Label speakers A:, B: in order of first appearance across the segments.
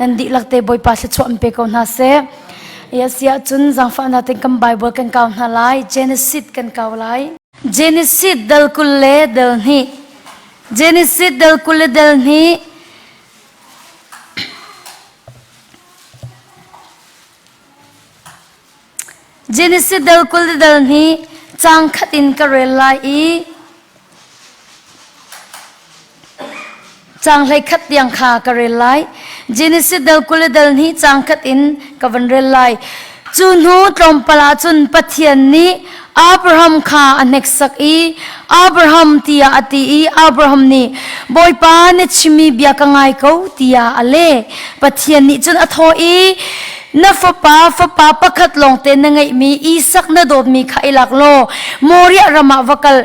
A: Nan dihlak te Bawipa thluachuah in pe ko hna seh. Yes, ya cun zaangfahnak ten kan Bible kan kau hna lai. Genesis kan kau lai. Genesis dal kul le dal hnih. Genesis dal kul le dal hnih. Genesis dal kul le dal hnih caang khat in ka rel lai i caang hlei khat tiang kha ka rel lai. Genesis dal kul le dal hnih caang khat in ka van rel lai. Cu hnu tlawmpal ah cun Pathian nih Abraham kha a hneksak i Abraham tiah a ti i Abraham nih Bawipa na chimmi bia ka ngai ko tiah a leh. Pathian nih cun a thawh i Na fapa fapa pakhat lawngte na ngeihmi Isak na dawtmi kha i lak law Moriah ram ah va kal.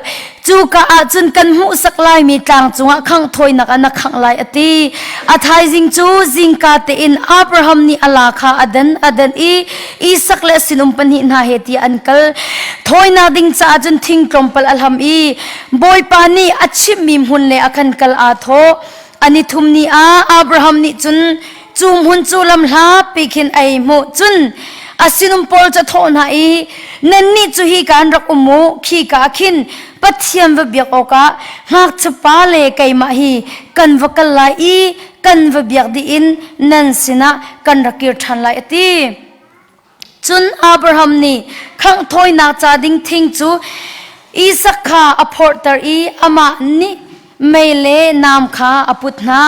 A: Cuka ah cun kan hmuhsak laimi tlang cungah khangh thawinak ah na khangh lai a ti. A thaizing cu zingka tein Abraham nih a la kha a dan a dan i Isak le a sinum pahnih hna he tiah an kal. Thawinak ding caah cun thing tlawmpal a hlam i Bawipa nih a chimhmi hmun le a khan kal aa thawh. An i thum ni ah Abraham nih cun cu hmun cu lamhlapi khin ei hmuh cun a sinum pawl cu a thawh hna i nannih cu hi ka an rak um u khi ka ah khin Pathian va biak awkah ngakchiapa le keimah hi kan va kal lai i kan va biak dih in nan sinah kan rak kir ṭhan lai a ti. Cun Abraham nih khangh thawinak ca ding thing cu Isak kha a phorhter i amah nih mei le nam kha a put hna.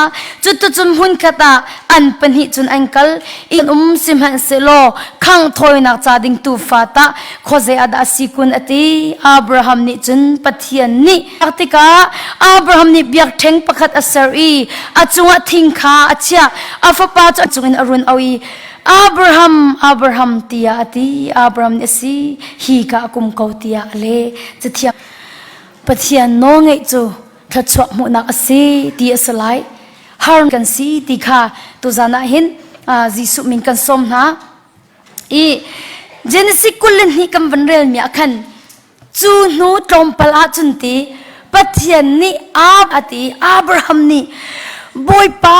A: Cuticun hmunkhat ah an pahnih cun an kal i um sihmanhsehlaw khangh thawinak ca ding tuufa tah khuazei ah dah a si kun a ti. Abraham nih cun Pathian nih tikah Abraham nih biakṭheng pakhat a ser i a cungah thing kha a chiah. A fapa cu a cungin a run auh i Abraham, Abraham tiah a ti. Abraham nih a si, hi ka a kum ko tiah a leh. Cathiang Pathian nawlngeih cu thluachuah hmuhnak a si ti a si lai. Har kan si ti kha tuzan ah hin Jesuh min kan sawm hna. I Genesis 22 kan van relmi ah khan Cu hnu tlawmpal ahcun ti Pathian nih a ti Abraham nih Bawipa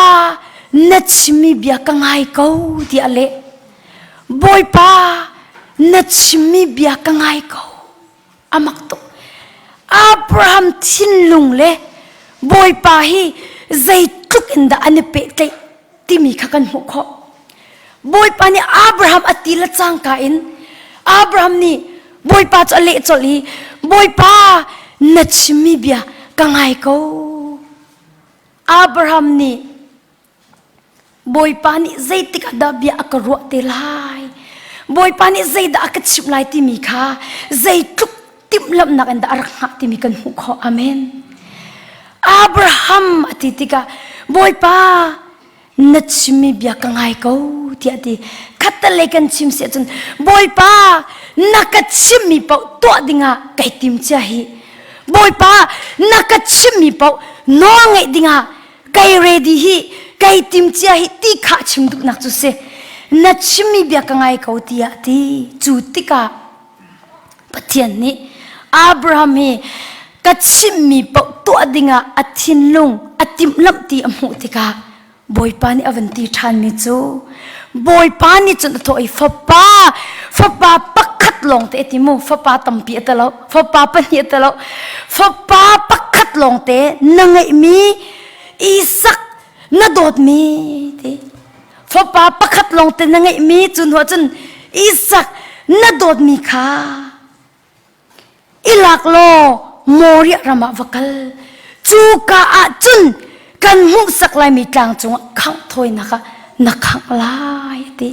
A: na chimmi bia ka ngai ko tiah a leh. Bawipa na chimmi bia ka ngai ko. A mak tuk. Abraham thinlung le Bawipa hi zeitluk in dah an i pehtlaih timi kha kan hmuh khawh. Bawipa nih Abraham a ti le cangka in Abraham nih Bawipa cu a leh colh i Bawipa na chimmi bia ka ngai ko. Abraham nih Bawipa nih zeitik ah dah bia a ka ruah te lai? Bawipa nih zeidah a ka chimh lai timi kha zeitluk timhlamhnak in dah a rak hngah timi kan hmuh khawh. Amen. Abraham a ti tikah Bawipa na chimmi bia ka ngai ko tiah a ti. Khattelei kan chim si ahcun Bawipa na ka chimmi paoh tuah dingah kai tim cia hi. Bawipa na ka chimmi paoh nawl ngeih dingah kai ready hi kai tim cia hi ti kha chim duhnak cu si. Na chimmi bia ka ngai ko tiah a ti. Cu tikah Pathian nih Abraham hi ka chimhmi paoh tuah dingah a thinlung a timhlamh ti a hmuh tikah Bawipa nih a van ti ṭhanmi cu Bawipa nih cun a thawh i fapa fapa pakhat lawng te a ti mu fapa tampi a talo fapa pahnih a talo fapa pakhat lawng te na ngeihmi Isak na dawtmi ti Fapa pakhat lawng te na ngeihmi cu hnu ahcun Isak na dawtmi kha i lak law Moriah ram ah va kal. Cu ka ah cun kan hmuhsak laimi tlang cungah khangh thawinak ah na khangh lai a ti.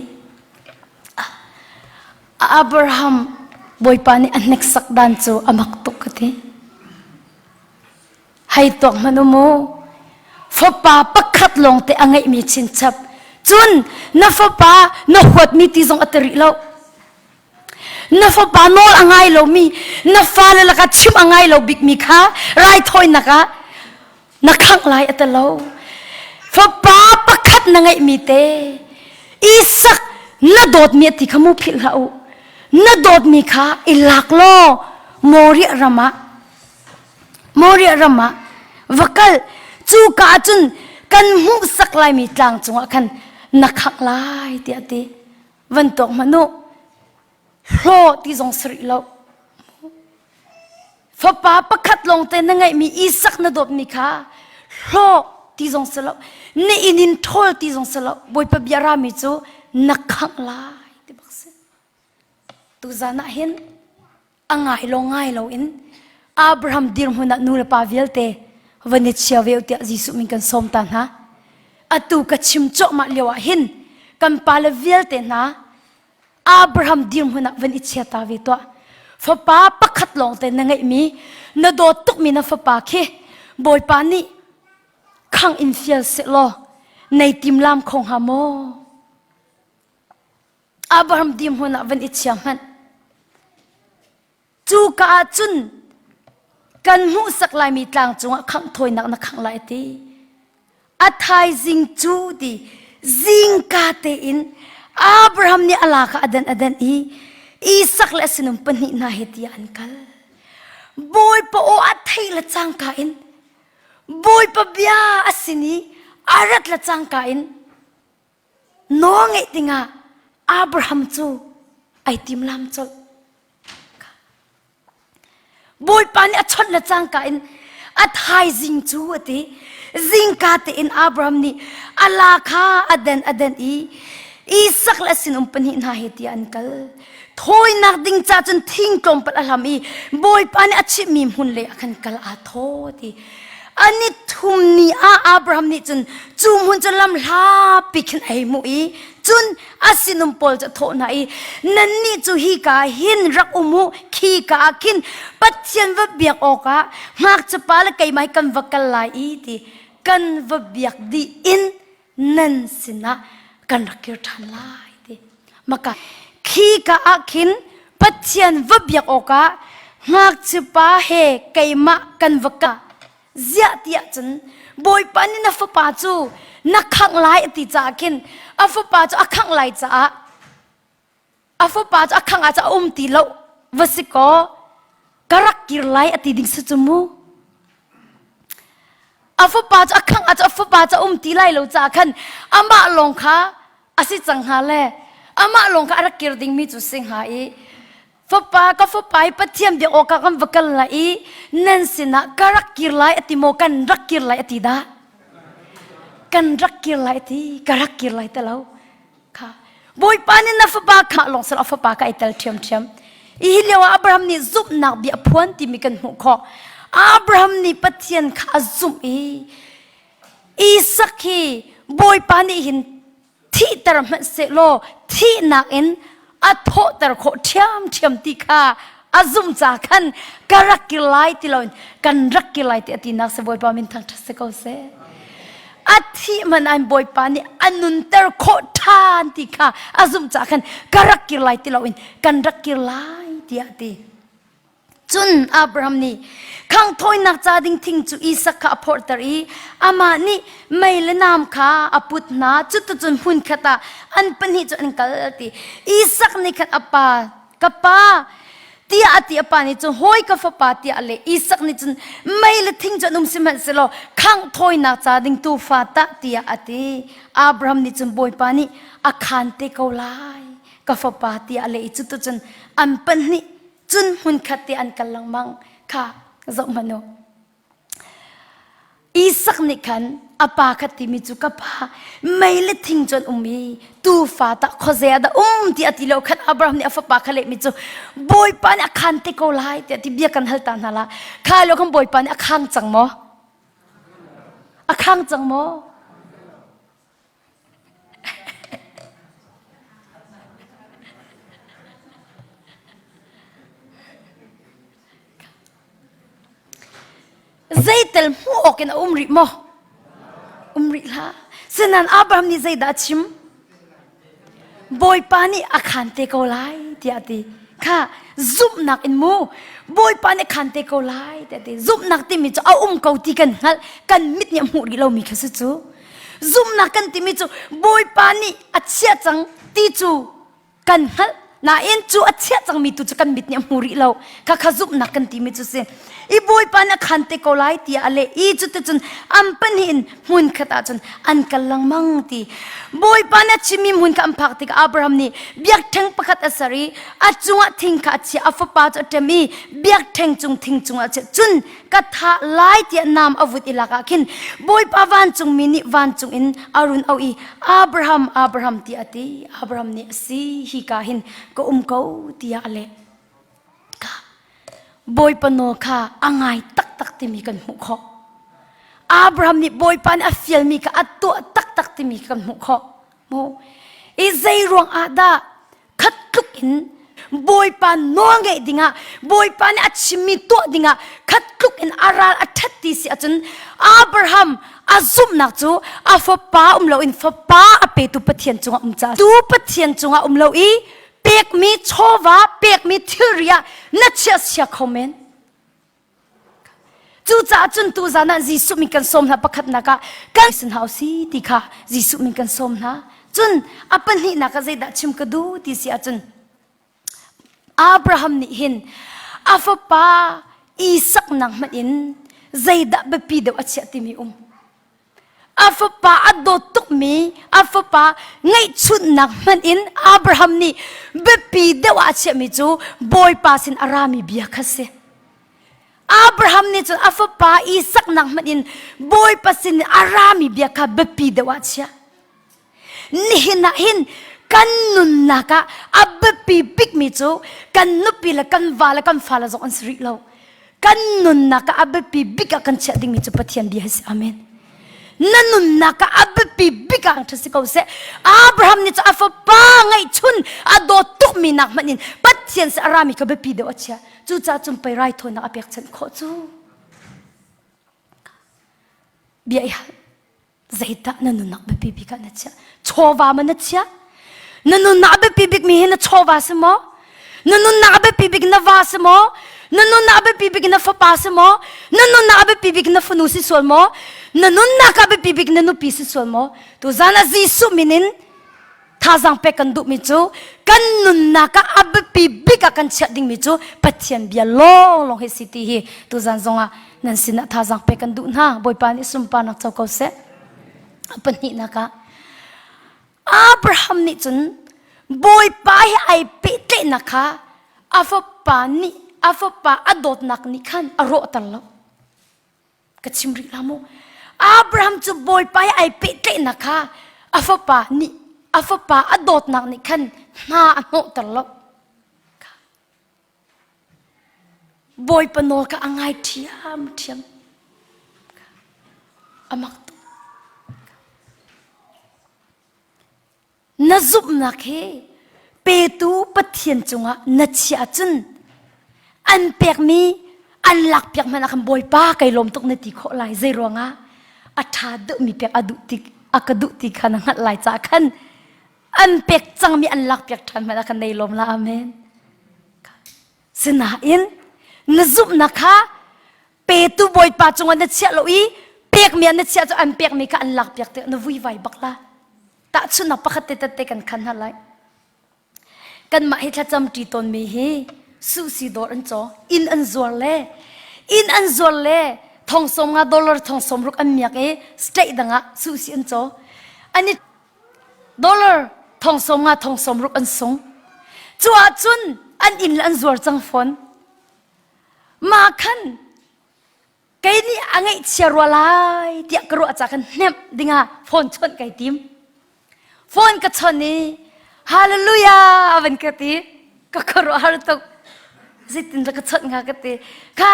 A: Abraham Bawipa nih a hneksak dan cu a mak tuk ka ti. Hei tuak hmanh u mu. Fapa pakhat lawng te a ngeihmi chinchap. Cun na fapa na huatmi ti zong a ti rih lo. Na fapa nawl a ngai lomi, na fale lakah chim a ngai lo bikmi kha raithawinak ah na khangh lai a ti lo. Fapa pakhat na ngeihmi te Isak na dawtmi a ti kha mu philh hlah u. Na dawtmi kha i lak law Moriah ram ah Moriah ram ah va kal cu ka ah cun kan hmuhsak laimi tlang cungah khan na khangh lai tiah a ti. Van tuak hmanh u. Hlaw ti zong si rih lo. Fapa pakhat lawngte na ngeihmi Isak na dawtmi kha hlaw ti zong si lo. Na inn in ṭhawl ti zong si lo. Bawipa bia rami cu na khangh lai ti bak si. Tuzan ah hin a ngai lo ngai lo in Abraham dirhmun ah nu le pa vialte van i chia ve tiah Jesuh min kan sawm ta hna. Atu ka chim cuahmah lio ah hin kan pale vialte hna Abraham dirhmun ah van i chia ta ve tuah. Fapa pakhat lawng te na ngeihmi na dawt tukmi na fapa khi Bawipa nih khang in fial seh law nei timlam kho hnga maw? Abraham dirhmun ah van i chia hmanh. Cu ka ah cun kan hmuhsak laimi tlang cungah khangh thawinak na khangh lai ti. A thaizing cu ti zingka tein Abraham nih a la kha a dan a dan i Isak le a sinum pahnih hna he tiah an kal. Bawipa aw a theih le cangka in Bawipa bia a sin i a rat le cangka in Nawl ngeih dingah Abraham cu ai timlam colh. Bawipa nih a chawnh le cangka in a thaizing cu a ti. Zingka tein Abraham nih a la kha a den a den i Isak le a sinum pahnih hna he tiah an kal. Thawinak ding ca cun thing tlawmpal a hlam i Bawipa nih a chimhmi hmun lei ah khan kal aa thaw ti. An i thum ni ah Abraham nih cun cu hmun cu lam hlapi khin a hei hmuh i cun a sinum pawl cu a thawh hna i nannih cu hi ka ah hin rak um u khi ka ah khin Pathian va biak awkah ngakchiapa le keimah hi kan va kal lai i ti kan va biak dih in nan sinah kan rak kir ṭhan lai ti maka khi ka ah khin Pathian va biak awkah ngakchipa he keimah kan va ka ziah tiah cun Bawipa nih na fapa cu na khangh lai a ti caah khin a fapa cu a khangh lai caah a fapa cu a khangh ah a um ti lo va si kaw ka rak kir lai a ti ding si cu mu a fapa cu a khangh ah a fapa cu a um ti lai lo caah khan amah lawng kha a si cang hnga le amah lawng kha a rak kir dingmi cu si hnga i fapa ka fapa hi Pathian biak awkah kan va kal lai i nan sinah ka rak kir lai a ti maw kan rak kir lai a ti dah kan rak kir lai a ti ka rak kir lai te lo kha Bawipa nih na fapa kha lawng sal a fapa ka ai tel ṭhiamṭhiam hi lio ah Abraham nih zumhnak bia a phuan timi kan hmuh khawh Abraham nih Pathian kha a zumh i Isak hi Bawipa nih hin thihter hmanh sehlaw thihnak in a thawhter khawh ṭhiamṭhiam ti kha a zumh ca khan ka rak kir lai ti loin kan rak kir lai ti a tinak si Bawipa min thangṭhat si ko seh. A thih hmanh an Bawipa nih a nunter khawh ṭhan ti kha a zumh caah khan ka rak kir lai ti loin kan rak kir lai tiah a ti. Cun Abraham nih khanghthawinak ca ding thing cu Isak kha a phorhter i amah nih mei le nam kha a put hna. Cuticun hmunkhat ah an pahnih cu an kal ti. Isak nih khan a pa, ka pa, tiah a ti a pa nih cun hawi ka fapa tiah a leh. Isak nih cun mei le thing cu an um sihmanhsehlaw khanghthawinak ca ding tuufa tah tiah a ti. Abraham nih cun Bawipa nih a khaan te ko lai ka fapa tiah a leh i cuticun an pahnih cun hmunkhat te an kal lengmang kha zoh hmanh u. Isak nih khan a pa kha timi cu ka pa mei le thing cu an um i tuufa tah khuaze ah dah um ti a ti lo khan Abraham nih a fapa kha lehmi cu Bawipa nih a khan te ko lai tiah ti bia kan hal ta hna la kha lo khan Bawipa nih a khang cang maw a khang cang maw Zeitel hmuh awk in a um rih maw? Um rih hlah. Sinain Abraham nih zeidah a chim? Bawipa nih a khaan te ko lai tiah a ti. Kha zumhnak in mu Bawipa nih khaan te ko lai tiah a ti. Zumhnak timi cu a um ko ti kan hngalh, kan mit nih a hmuh rih lomi kha si cu. Zumhnak kan timi cu Bawipa nih a chiah cang ti cu kan hngalh. Nain cu a chiah cangmi tu cu kan mit nih a hmu rih lo. Kha kha zumhnak kan timi cu si. I Bawipa nih a khan te ko lai tiah a leh i cuticun an pahnih in hmun khat ah cun an kal lengmang ti. Bawipa nih a chimmi hmun kha an phak tikah Abraham nih biakṭheng pakhat a ser i a cungah thing kha a chiah. A fapa cu a ṭem i biakṭheng cung thing cungah a chiah. Cun ka thah lai tiah nam a vut i lakah khin Bawipa vancungmi nih vancung in a run auh i Abraham, Abraham tiah a ti. Abraham nih a si hika hin ka um ko tiah a leh. Ka Bawipa nawl kha a ngai taktak timi kan hmuh khawh. Abraham nih Bawipa nih a fialmi kha a tuah taktak timi kan hmuh khawh. Mu. I zei ruang ah dah khat tluk in Bawipa nawl ngeih dingah Bawipa nih a chimmi tuah dingah khat tluk in a ral a ṭhat ti si ahcun Abraham a zumhnak cu a fapa um loin fapa a petu Pathian cungah um caah tu Pathian cungah um lo i pekmi chawva pekmi thilri ah na chiah sia kho men Cucaah cun tuzan ah Jesuh min kan sawm hna pakhatnak ah kan sin hau si ti kha Jesuh min kan sawm hna. Cun a pahnihnak ah zeidah chim ka duh ti si ahcun Abraham nih hin a fapa Isak nak hmanh in zeidah biapi deuh a chiah timi um. A fapa a dawt tukmi a fapa ngeihchunhnak hmanh in Abraham nih biapi deuh ah a chiahmi cu Bawipa sin a rami bia kha si. Abraham nih cun a fapa Isak nak hmanh in Bawipa sin a rami bia kha biapi deuh ah a chiah. Nihin ah hin kan nunnak ah a biapi bikmi cu kan nupi le kan va le kan fale zong an si rih lo. Kan nunnak ah a biapi bik ah kan chiah dingmi cu Pathian bia hi si. Amen. Na nunnak ah a biapi bik ah ṭha si ko seh. Abraham nih cu a fapa ngeihchun a dawt tukmi nak hmanh in Pathian si a rami kha biapi deuh a chiah. Cucaah cun pei raithawinak a pekchanh khawh cu. Bia i hal. Zeidah na nunnak biapi bik ah na chiah? Chawva ma na chiah? Na nunnak a biapi bikmi hi na chawva si maw? Na nunnak a biapi bik na va si maw? Na nunnak a biapi bik na fapa si maw? Na nunnak a biapi bik na fanu si sual maw? Na nunnak a biapi bik na nupi si sual maw? Tuzan ah Jesuh min in Thazaang pek kan duhmi cu kan nunnak ah a biapi bik ah kan chiah dingmi cu Pathian bia lawnglawng hi si ti hi tuzan zongah nan sinah thazaang pek kan duh hna. Bawipa nih sunparnak co ko seh. A pahnihnak ah Abraham nih cun Bawipa he ai pehtlaihnak kha a fapa nih a fapa a dawtnak nih khan a rawhter lo. Ka chim rih la mu. Abraham cu Bawipa he ai pehtlaihnak kha a fapa nih a fapa a dawtnak nih khan hna a hnawhter lo. Bawipa nawl kha a ngai ṭhiam ṭhiam. A mak tuk. Na zumhnak hi petu Pathian cungah na chiah ahcun an pekmi an lakpiak hmanh ah khan Bawipa kai lawm tuk na ti khawh lai. Zei ruangah a ṭha deuhmi pek a duh ti a ka duh ti kha na hngalh lai caah khan an pek cangmi an lakpiak ṭhan hmanh ah khan nei lawm la. Amen. Sinain na zumhnak kha petu Bawipa cungah na chiah lo i pekmi ah na chiah cu an pekmi kha an lakpiak tikah na vuivai bak la. Tahchunhnak pakhat te tette kan khan hna lai. Kanmah hi thlacam ṭi tawnmi hi suhsi dawr an caw, inn an zuar le inn an zuar le thong sawm nga dollar thong sawm ruk an miak i state dang ah suhsi an caw. An i dollar thong sawm nga thong sawm ruk an sung. Cu ahcun an inn le an zuar cang fawn. Mah khan Kei nih a ngaihchia rua lai tiah ka ruah ca kan hnemh dingah phone chawnh kai tim. Phone ka chawnh i hallelujah a van ka ti. Ka khuaruah har tuk. Zeitin dah ka chawnh hnga ka ti. Kha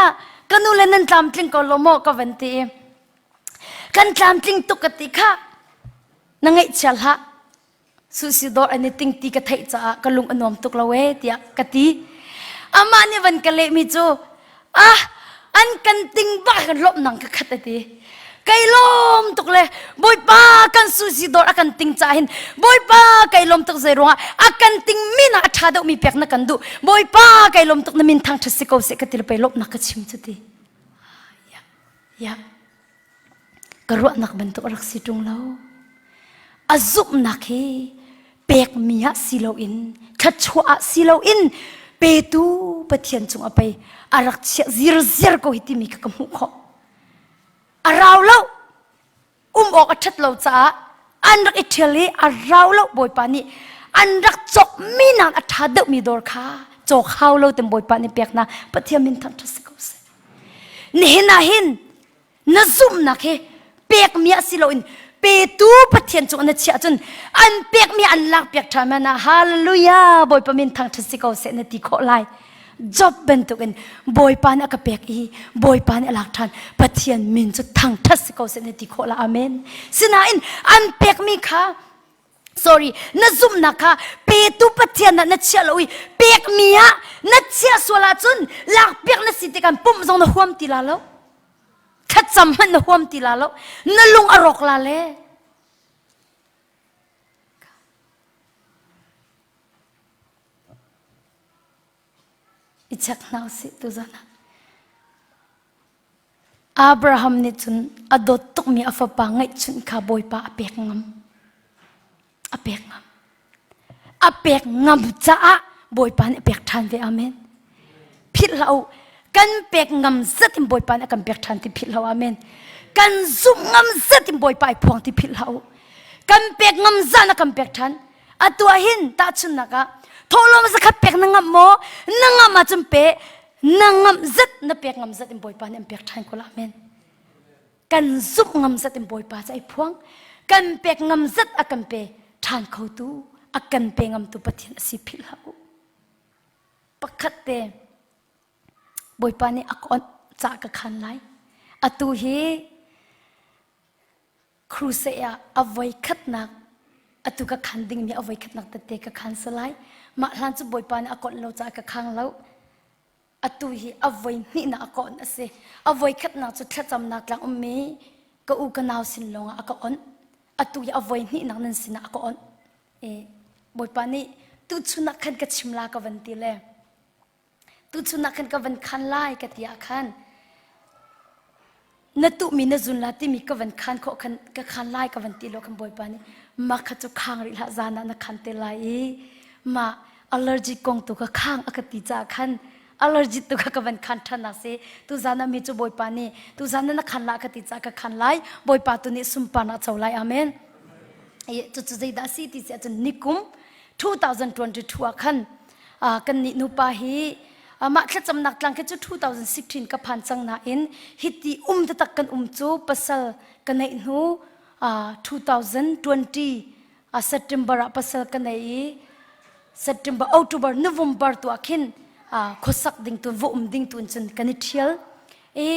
A: ka nu le nan tlamtling ko lo maw ka van ti i kan tlamtling tuk ka ti kha na ngaihchia hlah Suhsidawr an i ting ti ka theih caah ka lung a nuam tuk lo ee tiah ka ti. Amah nih van ka lehmi cu ah an kan ting bak kan lawmh nang ka khat a ti. Kai lawm tuk le Bawipa kan suhsidawr a kan ting caah hin Bawipa kai lawm tuk zei ruangah a kan ting mi nak a ṭha deuhmi pek na kan duh Bawipa kai lawm tuk na min thang ṭhat si ko seh ka ti le pei lawmhnak ka chim cu ti. Ya ya Ka ruahnak bantuk a rak si ṭung lo. A zumhnak hi Pekmi ah si loin thluachuah ah si loin petu Pathian cung a pei a rak chiah zirziar ko hi timi kha ka hmuh khawh. A rau lo um awk a ṭhat lo caah an rak i ṭhial i a rau lo Bawipa nih an rak cawkmi nain a ṭha deuhmi dawr kha cawk hau lo ten Bawipa nih pek hna Pathian min thangṭhat si ko seh. Nihin ah hin na zumhnak hi pekmi ah si loin petu Pathian cung na chiah cun an pekmi an lakpiak ṭhan man ah hallelujah Bawipa min thangṭhat si ko seh na ti khawh lai. Job bantukin Bawipa nih a ka pek i Bawipa nih a lak ṭhan Pathian min cu thangṭhat si ko seh na ti khawh la amen. Sinain an pekmi kha sorry na zumhnak kha petu Pathian ah na chiah lo i pekmi ah na chiah sual ahcun lakpiak na si tikah pumh zong na huam ti la lo thlacam hmanh na huam ti la lo na lung a rawk la le I check hna usih tuzan ah. Abraham nih cun a dawt tukmi a fapa ngeihchunh kha Bawipa a pek ngam. A pek ngam. A pek ngam caah Bawipa nih a pek ṭhan ve. Amen. Philh hlah u. Kan pek ngam zat in Bawipa nih a kan pek ṭhan ti philh hlah u. Amen. Kan zumh ngam zat in Bawipa ai phuang ti philh hlah u. Kan pek ngam zan a kan pek ṭhan. Atu ah hin tahchunhnak ah thawhlawm zakhat pek na ngamh maw? Na ngamh ahcun pe. Na ngamh zat na pek ngam zat in Bawipa nih an pek ṭhan ko la. Amen. Kan zumh ngam zat in Bawipa cu ai phuang. Kan pek ngam zat a kan pe ṭhan khotu, a kan pe ngamtu Pathian a si philh hlah u. Pakhat te Bawipa nih a ka onh ca ka khan lai. Atu hi Crusade ah a voi khatnak atu ka khan dingmi a voi khatnak tete ka khan si lai. Mah hlan cu Bawipa nih a konh lo caah ka khang lo. Atu hi a voi hnihnak a konh a si. A voi khatnak cu thlacamnak tlang ummi ka u ka nau sin lawngah a ka onh. Atu hi a voi hnihnak nan sinah a ka onh. E, Bawipa nih tuchun ah khan ka chim la ka van ti le tuchun ah khan ka van khan lai ka ti ah khan na tuhmi na zun la timi ka van khan khawh khan ka khan lai ka van ti lo khan bawipa nih mah kha cu khang rih hlah zan ah na khan te lai i mah allergy kong tu ka khang a ka ti caah khan allergy tu kha ka van khan ṭhan nak si tu zan ah mi cu bawipa nih tu zan ah na khan la ka ti caah ka khan lai bawipa tu nih sunparnak co lai amen cucu zeidah a si ti si ahcun nikum 2022 ah khan kan nih nupa hi mah thlacamnak tlang khi cu 2016 ka phan cang nain hiti um taktak kan um cu pasal ka neih hnu 2020 September ah pasal ka nei i September October November tu ah khin khuasak ding tun va um ding tun cun kan i thial i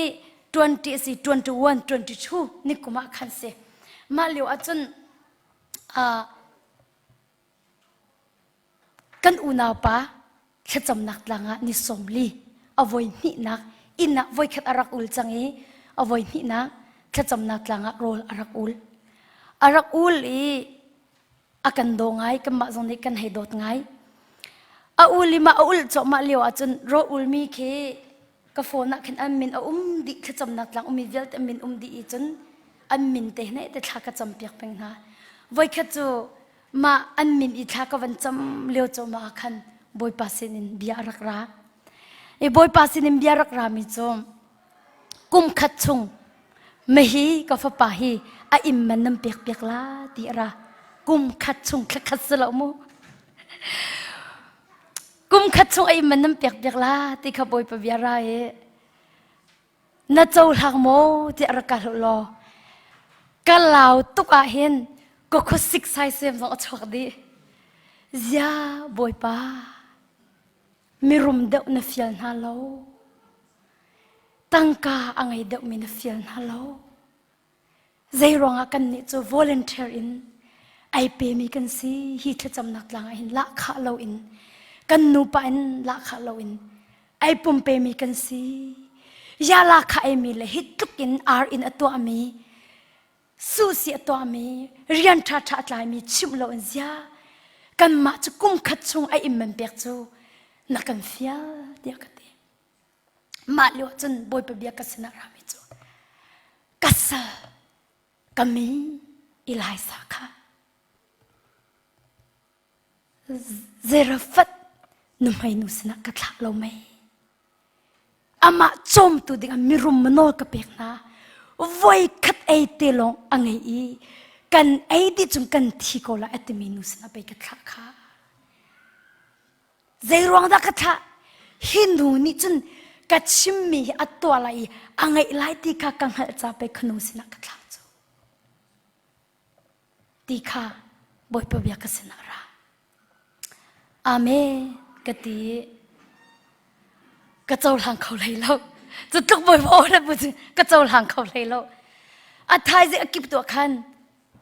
A: 20 si 21 22 ni kum ah khan si mah lio ah cun Kan unaupa thlacamnak tlang ah ni 40 a voi hnihnak inn ah voikhat a rak ul cang i a voi hnihnak thlacamnak tlang ah rawl a rak ul. A rak ul i a kan daw ngai, kanmah zong nih kan hei dawt ngai. A ul i mah a ulh cuahmah lio ahcun rawl ulmi khi ka phone ah khin an min a um dih thlacamnak tlang ummi vialte an min um dih i cun an min te hne te thla ka cam piak peng hna. Voikhat cu mah an min i thla ka van cam lio cawma ah khan Bawipa sinin bia a rak ra. I Bawipa sinin bia rak rami cu kum khat chung mahi ka fapa hi a inn man nan pek piak la ti a ra. Kum khat chung thla khat si lo mu. Kum khat chung a inn man nan pek piak la ti kha Bawipa bia ra i na cohlang maw tiah rak ka hloh law ka lau tuk ah hin ka khuasik saisem zong a chuak dih zia bawipa mirum deuh na fial hna lo tangka a ngei deuhmi na fial hna lo Zeiruangah kannih cu volunteer in ai pemi kan si hi thlacamnak tlang ah hin lahkhah loin kan nupa in lahkhah loin ai pumpemi kan si. Ya lahkhah eimi le hi tluk in ar in a tuahmi susi a tuahmi rian ṭhaṭha a tlaimi chimh loin zia kanmah cu kum khat chung ai im man pek cu na kan fial tiah ka ti. Mah lio cun Bawipa bia ka sinah rami cu ka sal ka mi Elijah kha. Zarephath nuhmeinu sinah ka thlah lo mei? Amah cawmtu dingah mirum nawl ka pek hna. Voi khat ei te lawng a ngei i kan ei dih cun kan thi ko lai a timi nu sinah pei ka thlah kha. Zeiruang dah ka thlah? Hi nu nih cun ka chimmi hi a tuah lai i a ngeih lai ti kha ka hngalh ca pei kha nu sinah ka thlah cu. Ti kha Bawipa bia ka sinah ra. Amen ka ti ka cohlang kho hlei lo. Cu tluk Bawipa aw le bu ka cohlang kho hlei lo. A thaizing a kip tuah khan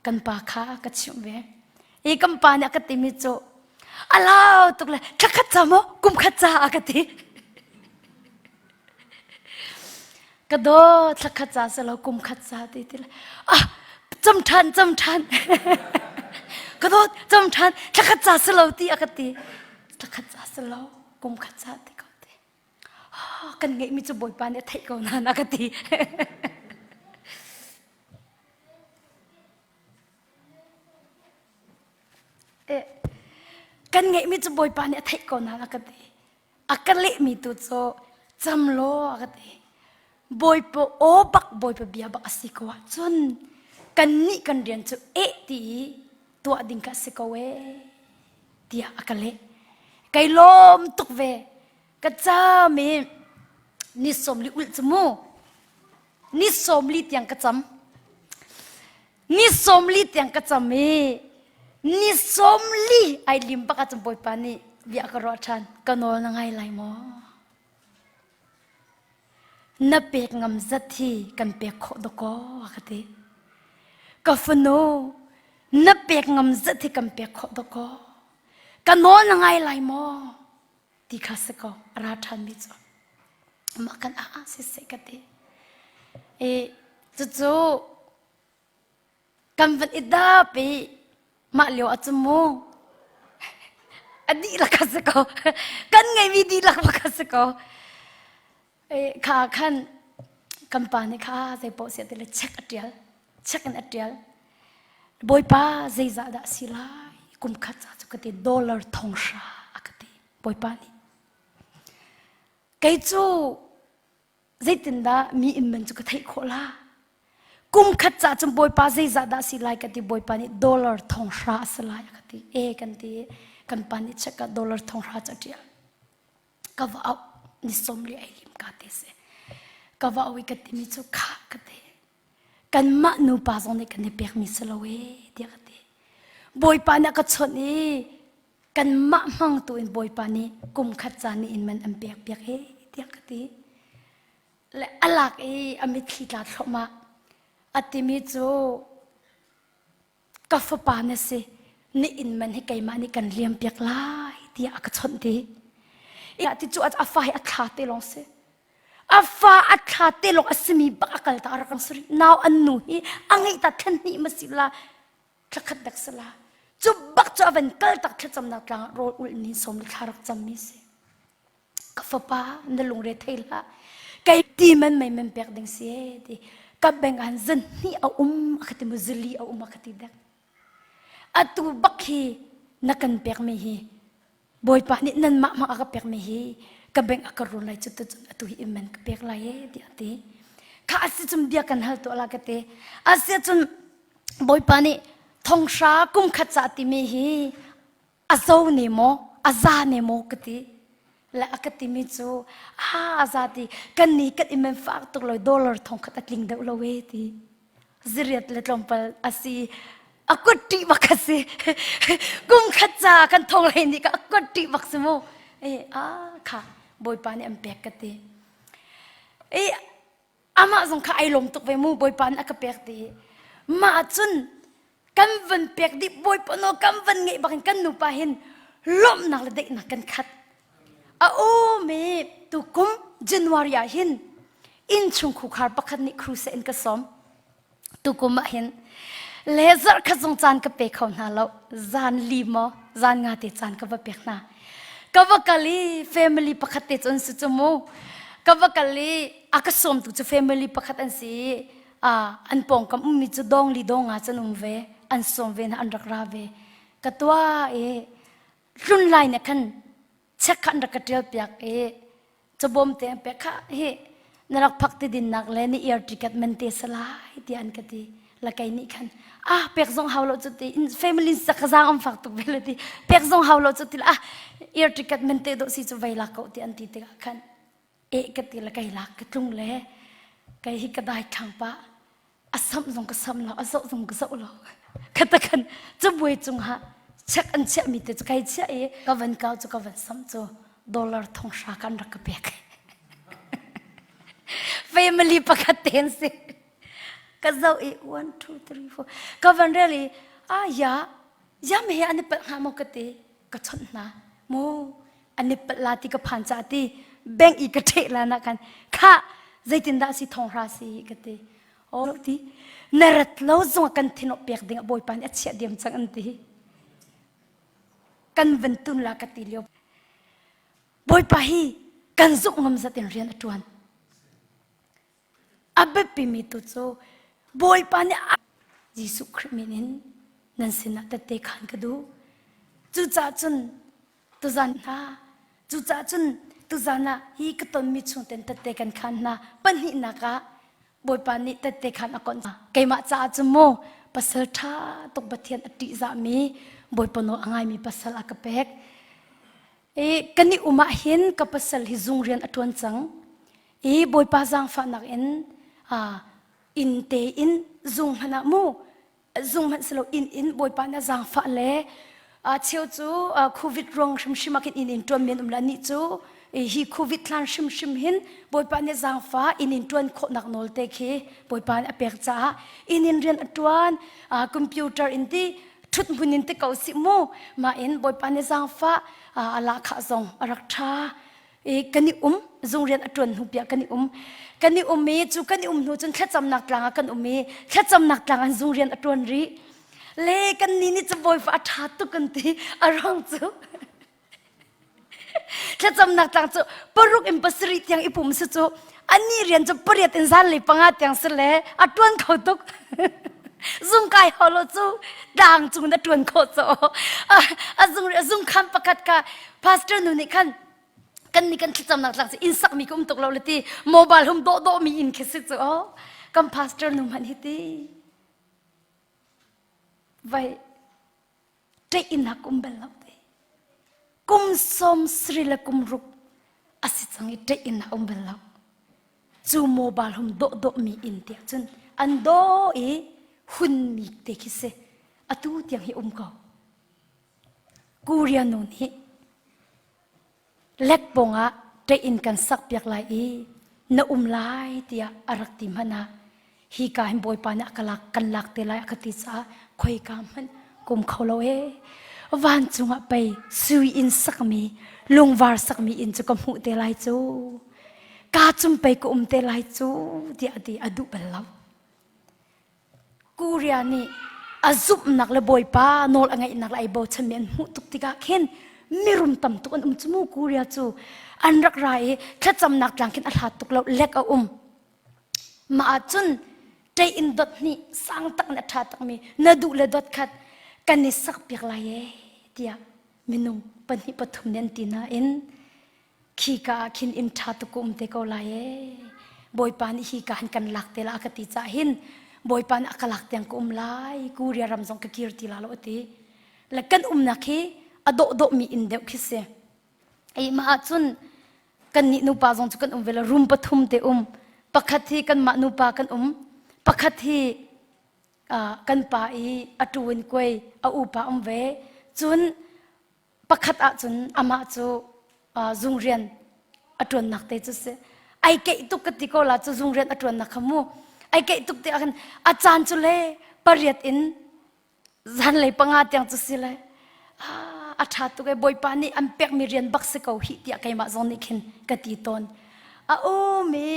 A: kan pa kha ka chimh ve. I kan pa nih a ka timi cu a lau tuk le thla khat ca maw kum khat ca a ka ti. Ka daw thla khat ca si lo kum khat ca ti ti le ah cam ṭhan cam ṭhan ka dawt cam ṭhan thla khat ca si lo ti a ka ti thla khat ca si lo kum khat ca ti ko ti ah kan ngeihmi cu Bawipa nih a theih ko nain a ka ti. Eh, kan ngeihmi cu Bawipa nih a theih ko nain a ka ti. A ka lehmi tu cu cam law a ka ti. Bawipa aw bak Bawipa bia bak a si ko ahcun kannih kan rian cu eh ti i tuah ding kha a si ko ee tiah a ka leh. Kai lawm tuk ve. Ka cam i ni sawm li ulh cu mu. Ni sawm li tiang ka cam. Ni 40 tiang ka cam i ni 40 ai lim bak ahcun Bawipa nih bia ka ruah ṭhan. Ka nawl na ngai lai maw? Na pek ngam zat hi kan pek khawh dawkaw a ka ti. Ka fanu, na pek ngam zat hi kan pek khawh dawkaw. Ka nawl na ngai lai maw? Ti kha si ko, a ra ṭhanmi cu. Mah kan ah ah siseh ka ti. I cucu kan van i dap i mah lio ah cun mu a dihlak a si ko. Kan ngeimi dihlak bak a si ko. I kha khan kan pa nih kha zei paoh siah ti le check a ṭial. Check in a ṭial. Bawipa zeizah dah a si lai? Kum khat ca cu ka ti dollar thong hra a ka ti. Bawipa nih. Kei cu zeitindah mi inn man cu ka theih khawh la? Kum khat ca cun Bawipa zeizah dah si lai ka ti Bawipa nih dollar thong hra a si lai a ka ti. E kan ti kan pa nih check ah dollar thong hra cu a ṭial. Ka va auh ni sawm li ai lim ka te si. Ka va auh i ka timi cu kha ka ti. Kanmah nupa zong nih kan i pekmi si lo ee tiah ka ti. Bawipa nih a ka chawnh i kanmah hmangtu in Bawipa nih kum khat ca ni in man an pek piak he tiah ka ti. Le a lak i a mitthli tla thluahmah. A timi cu ka fapa na si ni inn man hi keimah nih kan liam piak lai tiah a ka chawnh ti. Ti cu a fa hi a thla te lawng si. A fa a thla te lawng a simi bak a kal ta a rak suri. Nau an nu hi a ngeih ta thlen hnih ma si la thlakhat dek si la. Cu bak cu a van kal tak thlacamnak tlang ah rawl ulh ni sawm le thla rak cammi si. Ka fapa na lungre thei hlah. Kei ti man mei man pek ding si e ti. Ka beng an zan hnih a um a ka ti mu zili a um a ka ti dek. Atu bak hi na kan pekmi hi Bawipa nih nanmah hmang a ka pekmi hi ka beng a ka run lai cu tu cun atu hi man ka pek lai e tiah a ti. Kha a si cun bia kan hal tuah la ka ti. A si cun Bawipa nih thonghra kum khat ca timi hi a zo ne maw a za ne maw ka ti. Le a ka timi cu a a za ti kan ni kan i men fak tuk lo dollar thong khat a tling deuh lo e ti. Ziriat le tlawmpal a si a kut ṭih bak a si kum khat ca kan thong lei nih ka a kut ṭih bak si mu e a kha bawipa nih an pek ka ti e amah zong kha ai lawm tuk ve mu bawipa nih a ka pek ti mah cun kan van pek dih bawipa no kan van ngeih bakin kan nupa hin lawmhnak le daihnak kan khat a um i tukum January ah hin innchung khukhar pakhat nih crusade in ka sawm tukum ah hin le zarh khat zong caan ka pe kho hna lo zan li maw zan nga te caan ka va pek hna ka va kal i family pakhat te cu an si cu mu ka va kal i a ka sawmtu cu family pakhat an si i an pawngkam ummi cu dong li dong nga cun um ve an sawm ve hna an rak ra ve ka tua i. Tlun lai ne khan check khan rak ka ṭial piak i cabawm te an pek kha hi na rak phak ti dinnak le ni air ticket man te salai ti an ka ti la kei nih khan ah pek zong hau lo cu ti in family sak ka zaang am fak tuk ve le ti pek zong hau lo cu ti ah air ticket man te do si cu vei lak ko ti an ti tikah khan e ka ti le kei lak ka tlung le kei hi ka dai thang pa a samh zong ka sam lo a zoh zong ka zoh lo khata khan cabuai cung ha check an chiah mi te cu kai chiah i ka van kau cu ka van sam cu dollar thong hra kan rak ka pek family pakhat ten si ka zoh i 1 2 3 4 ka van rel i ah ya yam he an i palh hnga maw ka ti ka chawnh hna mu an i palh la ti ka phan ca ti bank i ka ṭheh la na khan kha zeitindah si thong hra si ka ti o ti na rat lo zong kan thin pek ding bawipa nih a chiah diam cang an ti kan van tun la ka ti lio bawipa hi kan zumh ngam zat in rian a ṭuan A biapimi tu cu Bawipa nih Jesuh Khrih min in nan sinah tette khan ka duh. Cucaah cun tuzan hna, cucaah cun tuzan ah hi ka tonmi chungten tette kan khan hna. Pahnihnak ah Bawipa nih tette khan a konh hna. Keimah caah cun mu pasal ṭha tuk Pathian a ṭihzahmi Bawipa nawl a ngaimi pasal a ka pek. I kan i um ah hin ka pasal hi zung rian a ṭuan cang. I Bawipa zaangfahnak in inn te in zung hmanh ah mu zung hmanh si lo inn in Bawipa nih a zaangfah le cheu cu COVID ruang hrimhrim ah khin inn in ṭuan men um la nih cu hi COVID hlan hrimhrim hin Bawipa nih zaangfah inn in ṭuan khawhnak nawl te khi Bawipa nih a pek caah inn in rian a ṭuan computer in ti ṭhut hmun in ti ko sih mu mah in Bawipa nih zaangfah a lahkhah zong a rak ṭha i kan i um zung rian a ṭuan hnu piah kan i um kan i um i cu kan i um hnu cun thlacamnak tlang ah kan um i thlacamnak tlang an zung rian a ṭuan rih le kan ni nih cu bawipa a ṭha tuk kan ti a ruang cu thlacamnak tlang cu paruk in pasarih tiang i pum si cu ani rian cu pariat in zan le panga tiang si le a ṭuan kho tuk zung kai holo cu tlang cung na ṭuan khawh cu a zung zung khan pakhat ka pastor nu nih khan kan nih kan thlacamnak tlak cu inn sakmi ka um tuk lo le ti mobile hum dawh dawh mi inn khi si cu oh kan pastor nu hmanh hi ti vai ṭeih inn hak um bel lo ti kum som sri le kum ruk a si cang i ṭeih inn um bel lo cu mobile hum dawh dawh mi inn tiah cun an daw i hun mi te khi si atu tiang hi um ko Korea nu nih lekpong ah ṭeih kan sakpiak lai i na um lai tiah a rak ti hmanh ah hi ka hin Bawipa nih a ka lak kan lak te lai a ka ti caah khoika hmanh kum kho lo ee vancung ah pei sui inn sakmi lungvar sakmi inn cu ka hmuh te lai cu ka cum pei ka um te lai cu tiah a ti a duh bal lo Korea nih a zumhnak le Bawipa nawl a ngeihnak le ai bochanmi an hmuh tuk tikah khin mirum tam tuk an um cu mu Korea cu an rak ra i thlacamnak tlang khin a hlat tuk lo lek a um mah ahcun ṭei in dot hnih sang tak na ṭha takmi na duh le dot khat kan i sak piak lai ee tiah minung pahnih pathum nih an ti nain Khika ah khin inn ṭha tuk ka um te ko lai ee. Bawipa nih hi ka han kan lak te la a ka ti caah hin Bawipa nih a ka lak tiang ka um lai. Korea ram zong ka kir ti la lo a ti. Le kan umnak hi a dawh dawhmi inn deuh khi si. Ei mah ahcun kan nih nupa zong cu kan um ve lo room pathum te um. Pakhat hi kanmah nupa kan um. Pakhat hi kan pa i a ṭu in kuai a upa um ve. Cun pakhat ahcun amah cu zung rian a ṭuannak te cu si ai keih tuk ka ti ko la cu zung rian a ṭuannak kha mu ai keih tuk ti ahkhan a caan cu le pariat in zanlei panga tiang cu si le a ṭha tuk e bawipa nih an pekmi rian bak si ko hih tiah keimah zong nih khin ka ti tawn a um i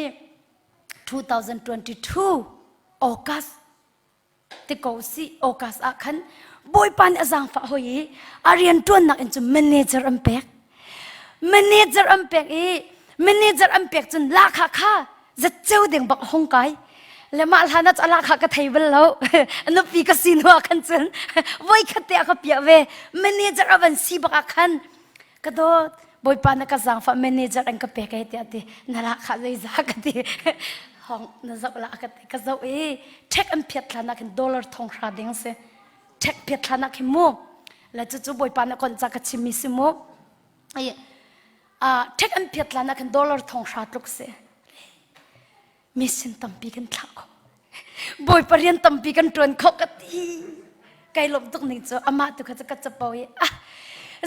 A: 2022 August ti ko si August ah khan Bawipa nih a zaangfah hoi i a rian ṭuannak in cun manager an pek manager an pek i manager an pek cun lahkhah kha zatceu ding bak hong kai. Le mah hlan ah ala kha ka thei bal lo. Nupi ka si hnu ah khan cun voi khat te a ka piah ve. Manager a van si bak ah khan ka dawt bawipa na ka zaangfah manager an ka pek ai tiah ti na la kha zeiza ka ti hong na zoh la ka ti ka zoh i ṭhek an phiat thlan ah khin dollar thong hra ding si ṭhek phiat thlan ah khin mu le cucu bawipa na konh ca ka chimmi si mu ai a ṭhek an phiat thlan ah khin dollar thong hra tluk si mission tampi kan thlah kho bawipa rian tampi kan ṭuan kho ka ti kai lawm tuk ning cu amah tu kha cu ka capo i ah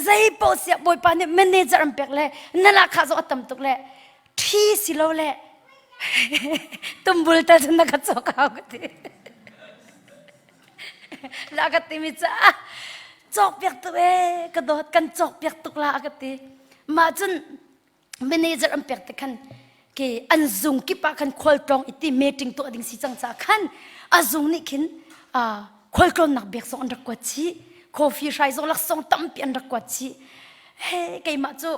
A: zei paoh siah bawipa nih manager an pek le na lahkhah zong a tam tuk le ṭhi si lo le tumbul tal cun na ka cawk hau ka ti la ka timi cu ah cawk piak tuk ee ka dawt kan cawk piak tuk la ka ti mah cun manager an pek te khan ke an zung kip ah khan khualtlawng iti meeting tuah ding si cang ca khan a zung nih khin khualtlawnnak bek zong an rak kuat chih coffee hrai zong laksawng tampi an rak kuat chih he keimah cu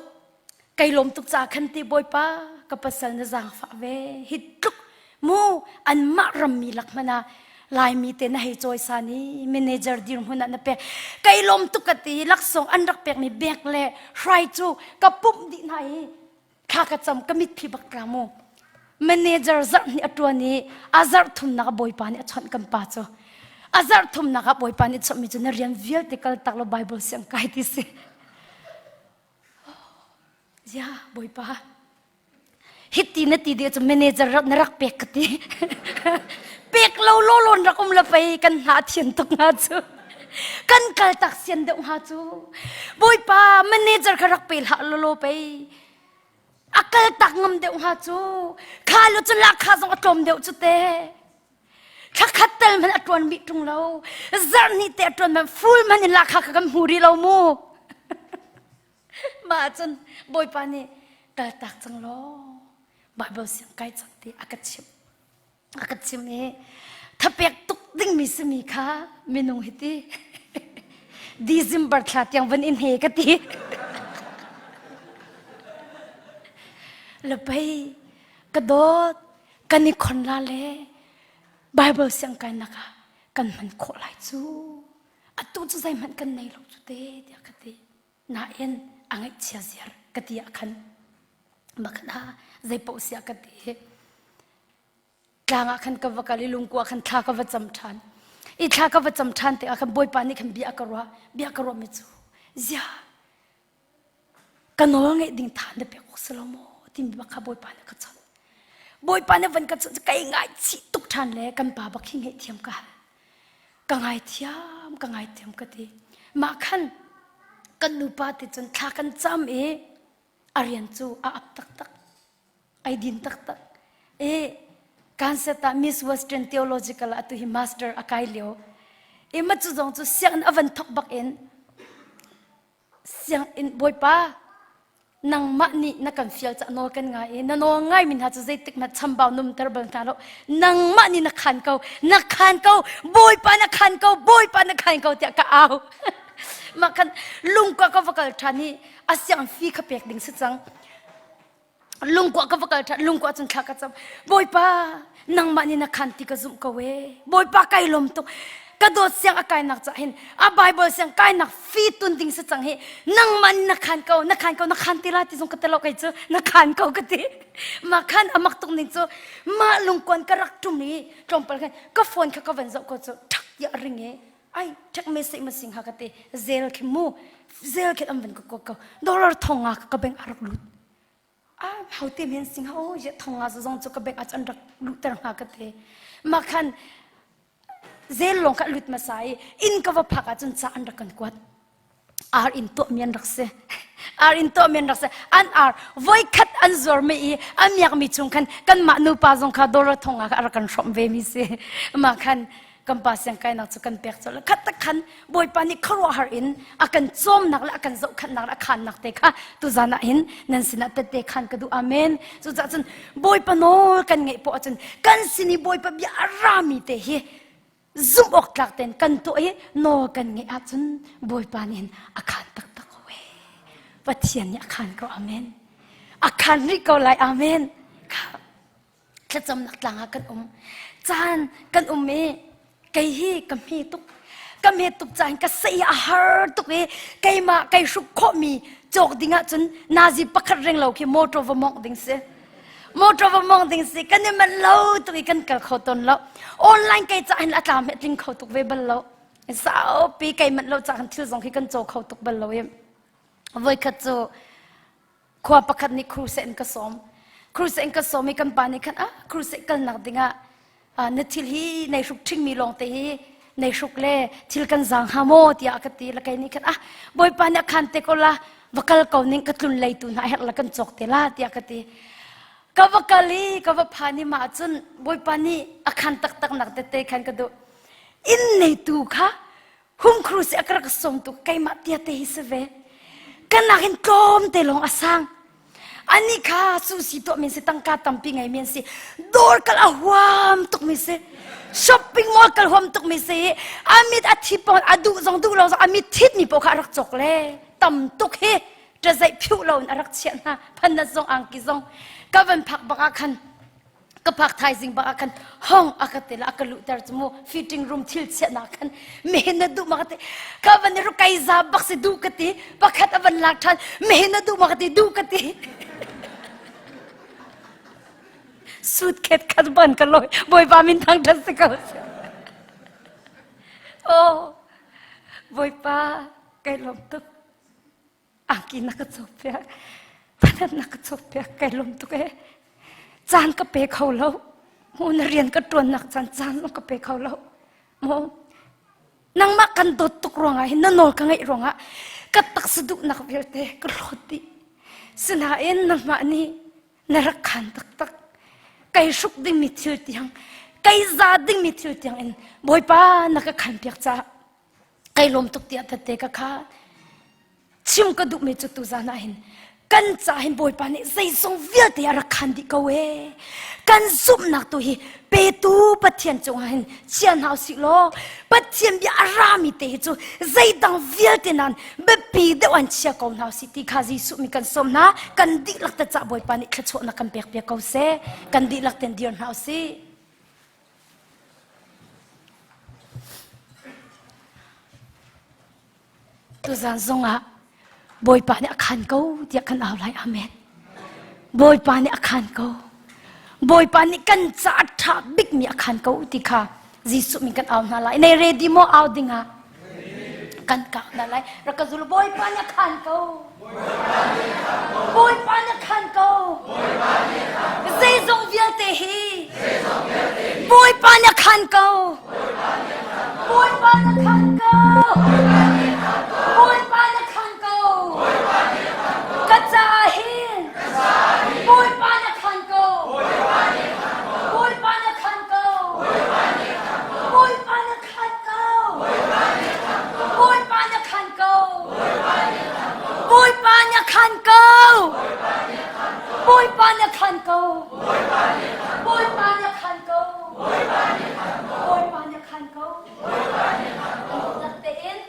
A: kai lawm tuk ca khan ti bawipa ka pasal na zaangfah ve hi tluk mu anmah rammi lak hmanh ah Laimi te na hei cawisan i manager dirhmun ah na pek. Kai lawm tuk ka ti laksawng an rak pekmi bek le hrai cu ka pumh dih hna i thla ka cam ka mitthli bak tla mu. Manager zarh hnih a ṭuan i a zarh thumnak ah Bawipa nih a chawnh kan pa cu. A zarh thumnak ah Bawipa nih chawhmi cu na rian vialte kal tak law Bible siang kai ti si. Zia Bawipa hiti na ti dih cu manager rak na rak pek ka ti pek lo lo lon rak um la pei kan hna thian tuk hnga cu kan kal tak sian deuh hnga cu bawipa manager kha rak pe hlah lo lo pei a kal tak ngam deuh hnga cu kha lo cu lak kha zong a tlawm deuh cu te thlakhat tel man a tuan bih tung lo zarh ni te a tuan man full man in lakha kha kan hmu rih lo mu Mah ahcun Bawipa nih kaltak cang law Bible siang kai cang ti a ka chimh. A ka chimh i thapek tuk dingmi simi kha minung hi ti December thla tiang van in he ka ti. Lapei ka dawt kan i khon la le Bible siang kai nak ah kan hman khawh lai cu. Atu cu zeihmanh kan nei lo cu te tiah ka ti. Nain a ngaihchia ziar ka ti ah khan makhan ah zeipaoh siah ka ti. Tlang ah khan ka va kal i lungkua khan thla ka va cam ṭhan. I thla ka va cam ṭhan tikah khan Bawipa nih khan bia a ka ruah. Bia ka ruahmi cu zia ka nawl ngeih ding tha na pek awk si lo maw timi bak kha Bawipa nih ka chawnh. Bawipa nih van ka chawnh cu kai ngaihchih tuk ṭhan le kan pa bak hi ngaihthiam ka hal. Ka ngaithiam, ka ngaithiam ka ti. Mah khan kan nupa te cun thla kan cam i a rian cu a ap taktak. Ai din taktak. E Kansas ah Miss Western Theological ah atu hi master a kai lio. E ma cu zong cu sianginn a van thok bak in Sianginn bawipa nangmah nih na kan fial ca nawl kan ngai i na nawl ngaimi hna cu zeitik hmanh chambau numter bal hna lo nangmah nih na khan ko na khan ko bawipa na khan ko bawipa na khan ko tiah ka au mah khan lungkua ka va kal ṭhan i a siang fi kha pek ding si cang lungkua ka va kal ṭhan lungkua cun thla ka cam bawipa nangmah nih na khan ti ka zumh ko e bawipa kai lawm tuk ka dawt siang a kainak ca hin a bible siang kainak fi tun ding si cang hi nangmah nih na khan ko na khan ko na khan ti la ti zong ka telo kai cu na khan ko ka ti mah khan amak tuk ning cu mah lungkuan ka rak tum i tlawmpal khan ka phone kha ka van zoh ko cu ṭhak tiah a ring i ai ṭhek me sei ma sing ha ka ti zel khi mu zel khi an van ka ko ko dollar thong nga ka bank a rak lut ah hote men sing ho ye thong nga zong cu ka bank ah an rak luhter hnga ka te ma khan zel long kha lut masa i in ka va phak ahcun ca an rak kan kuat ar in tuah mi an rak si ar in tuah mi an rak si an ar voi khat an zuar mi i a miak mi chung khan kanmah nupa zong kha dollar thong nga kha a rak kan hrawmh ve mi si ma khan kan pa siang kainak cu kan pek colh khat tak khan bawipa nih khuaruahhar in a kan cawmnak le a kan zohkhanhnak le a khannak te kha tuzan ah hin nan sinah tette khan ka duh amen cucaah cun bawipa nawl kan ngeih poah cun kan sin i bawipa bia a rami te hi zumh awk tlak tein kan tuah i nawl kan ngeih ahcun bawipa nih hin a khan taktak ko ee pathian nih a khan ko amen a khan rih ko lai amen kha. Thlacamnak tlang ah kan um. Caan kan um i kei hi ka hme tuk. Ka hme tuk caan ka sei a har tuk i keimah kai hruk khawhmi cawk ding ahcun nazi pakhat reng lo khi motor va mawngh ding si. Motor va mawngh ding si. Kan i manh lo tuk i kan kal kho tawn lo. Online kei cah hin a tlam he tling kho tuk ve bal lo. Saupi kei manh lo cah thil zong khi kan caw kho tuk bal lo i voikhat cu khua pakhat nih crusade in ka sawm crusade in ka sawm i kan pa nih khan ah crusade kalnak dingah na thil hi nei hruk ṭhingmi lawng te hi nei hruk le thil kan zaang hnga maw tiah a ka ti la kei nih khan ah bawipa nih a khan te ko la va kal ko ning ka tlun lei tu hna herh la kan cawk te la tiah ka ti ka va kal i ka va phan i mah cun bawipa nih a khan taktak nak tete khan ka duh inn neitu kha Hung krus a ka rak sawm tuk keimah tia te hi si ve. Kanak in tlawm te lawng a sang. Ani kha susi tuah min si tangka tampi ngei mi an si. Dawr kal a huam tuk mi si. Shopping mall kal huam tuk mi si. Amit a thi pon a duh zong duh lo zong amit thit mi po kha a rak cawk le tam tuk hi ṭazeih phiuh lo in a rak chiah hna phanat zong angki zong ka van phak bak ah khan ka phak thaizing bak ah khan hong a ka te la a ka luhter cu mu fitting room thil chiahnak khan mehin na duh ma ka ti ka van i kai za bak si duh ka ti pakhat a van lak ṭhan mehin na duh ma ka ti duh ka ti suit khet khat ban ka loi bawipa min thang ṭhat si ko oh bawipa kai lawm tuk Angki na ka cawkpiak phanat na ka cawkpiak kai lawm tuk ee caan ka pe kho lo mu na rian ka ṭuannak caan caan zong ka pe kho lo mu nangmah kan dawt tuk ruangah hin na nawl ka ngaih ruangah ka taksa duhnak vialte ka hlawt dih sinain nangmah nih na rak khan taktak kai hruk dingmi thil tiang kai za dingmi thil tiang in bawipa na ka khan piak caah kai lawm tuk tiah tette ka kha chim ka duhmi cu tuzan ah hin kan ca hin bawipa nih zeizong vialte a rak khan dih ko ee kan zumhnak tu hi petu pathian cungah hin chia hna usih law pathian bia a rami te hi cu zeidang vialte nan biapi deuh an chia ko hna usih ti kha Jesuh mi kan sawm hna kan dihlak te ca bawipa nih thluachuahnak kan pek piak ko seh kan dihlak ten dir hna usih Tuzan zongah Bawipa nih a khan ko tiah kan au lai. Amen. Bawipa nih a khan ko. Bawipa nih kan ca a ṭha bikmi a khan ko ti kha Jesuh min kan au hna lai. Nei ready maw au dingah? Kan kak hna lai. Rak ka zul Bawipa nih a khan ko. Bawipa nih a khan ko. Zeizong vialte hi Bawipa nih a khan ko. Bawipa nih a khan ko. Bawipa nih a khan ko. Ka caah hin Bawipa nih a khan ko. Bawipa nih a khan ko. Bawipa nih a khan ko. Bawipa nih a khan ko. Bawipa nih a khan ko. Bawipa nih a khan ko. Bawipa nih a khan ko. Bawipa nih a khan ko. Bawipa nih a khan ko. Tein.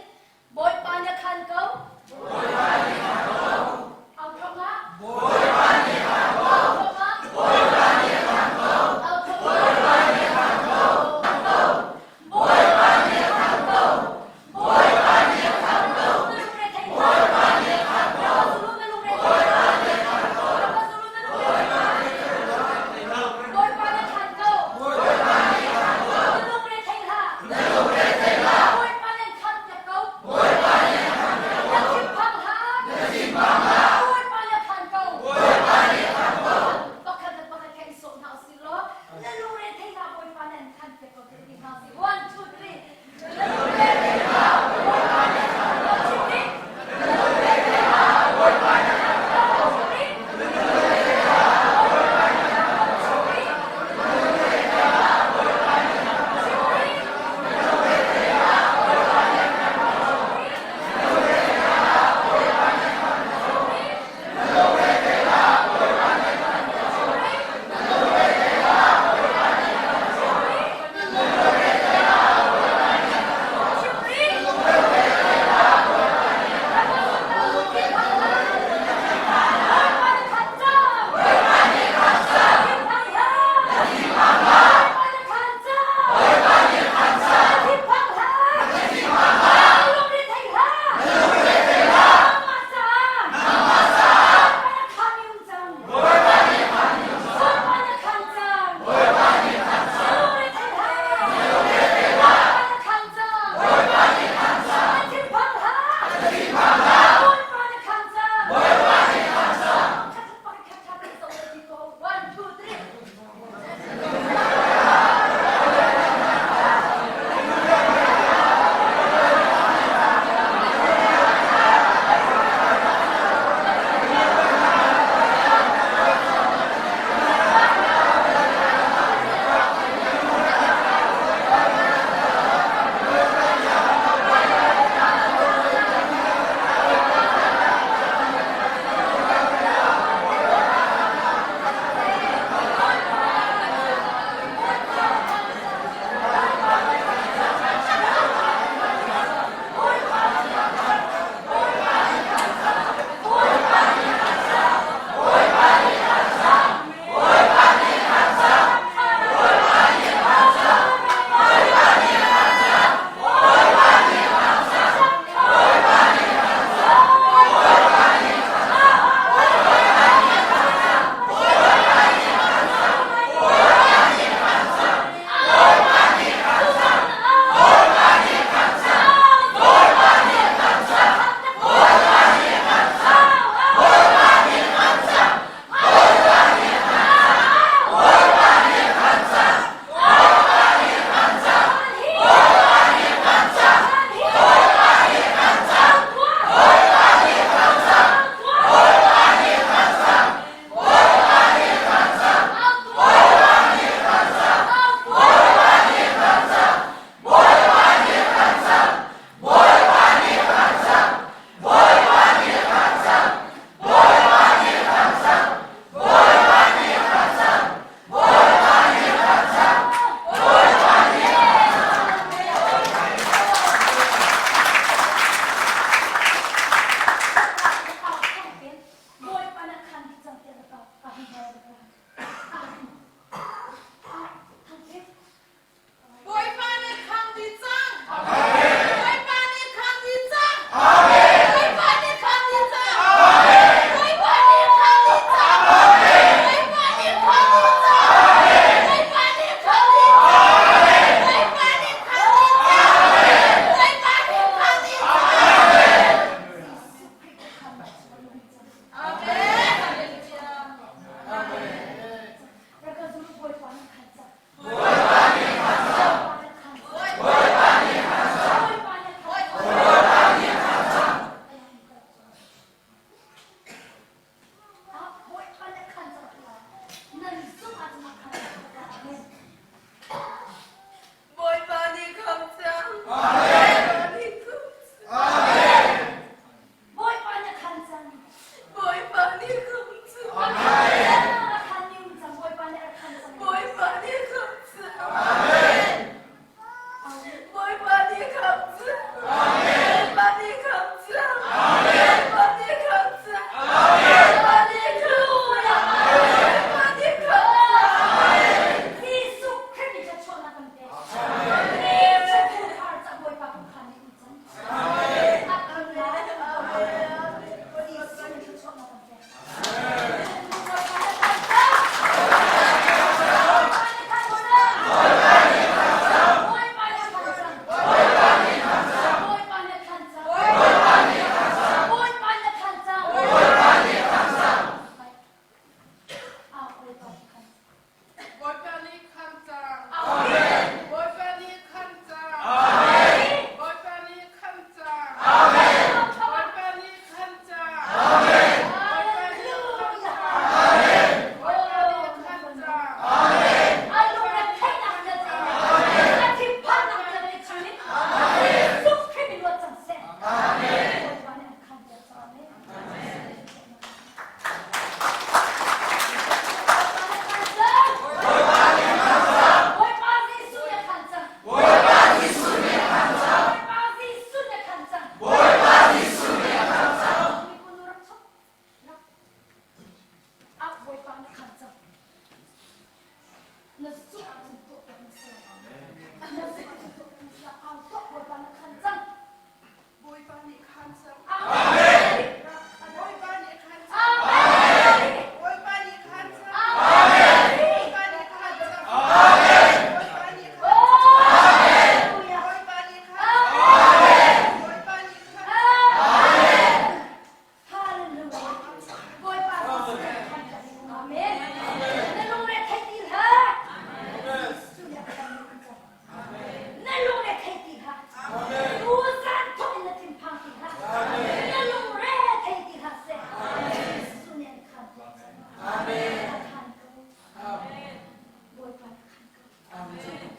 A: Amen.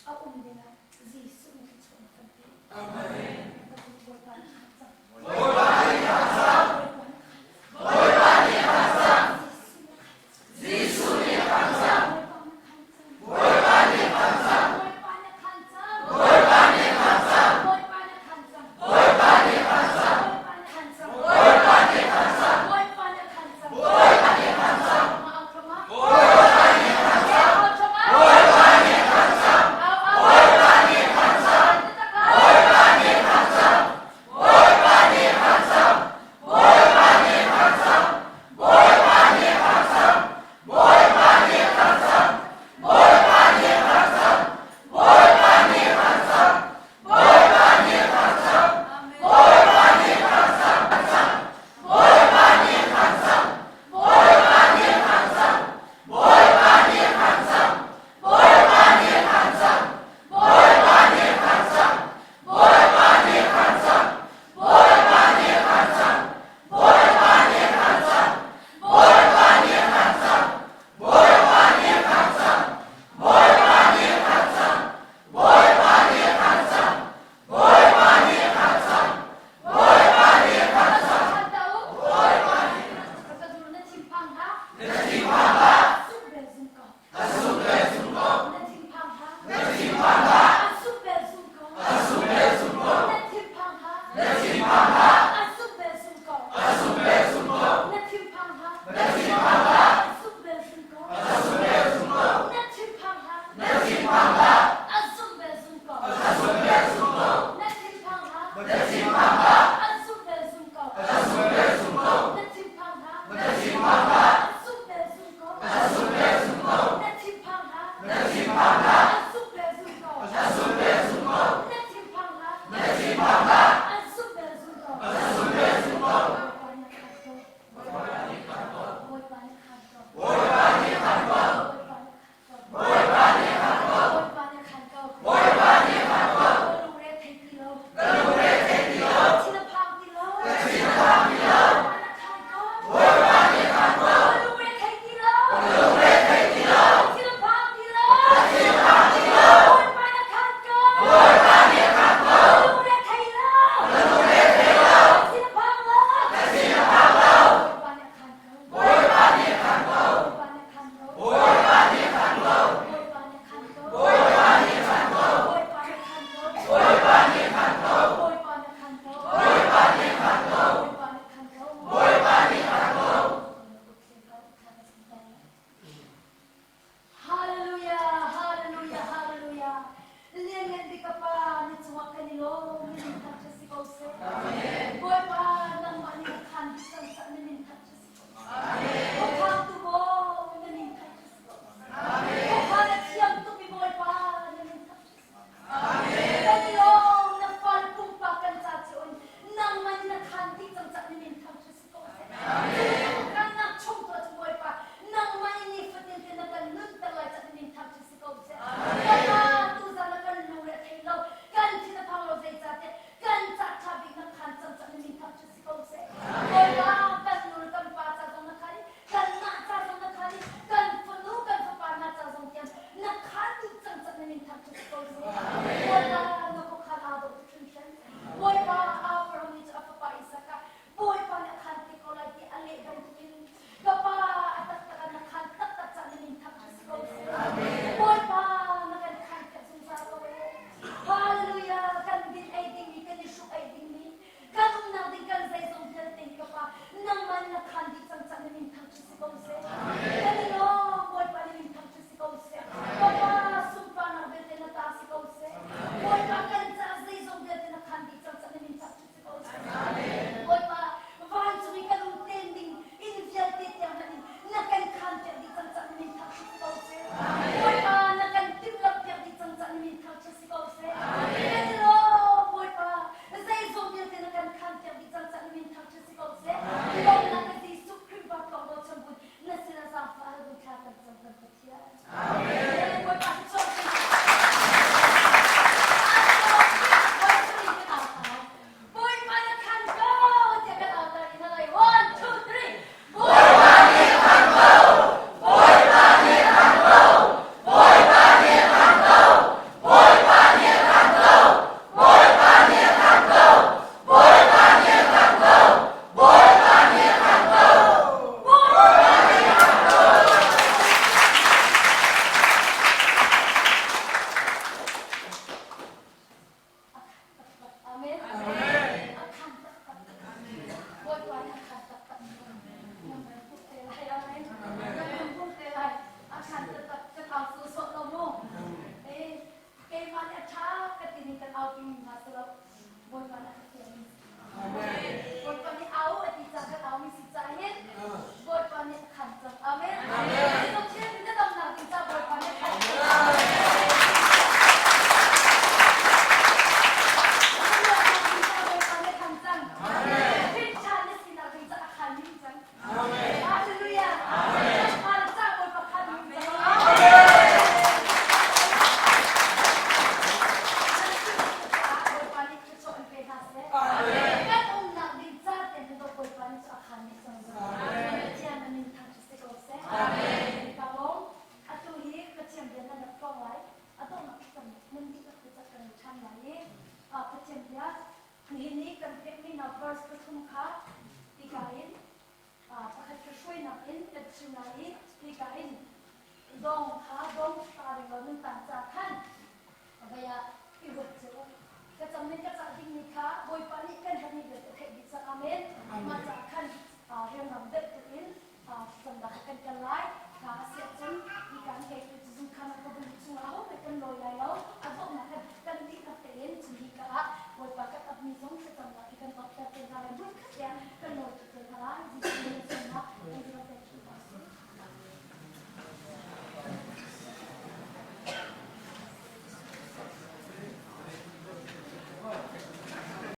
A: A um dingah Jesuh nih thluachuah na kan pek. Amen. Bawipa nih khan cang. Bawipa nih khan cang. Bawipa nih khan cang. Jesuh nih khan cang. Bawipa nih khan cang. Bawipa nih khan cang. Bawipa nih khan cang. Bawipa nih khan cang. Bawipa nih khan cang. Bawipa nih khan cang. Bawipa nih khan cang. Bawipa nih khan cang. Bawipa nih khan cang. Bawipa nih khan cang. tiah nihin i kan pekmi hna verse pathum kha hika in pakhat ka hruainak in kan chim lai i hika in dong kha dong ta ring lo nan tan ca khan.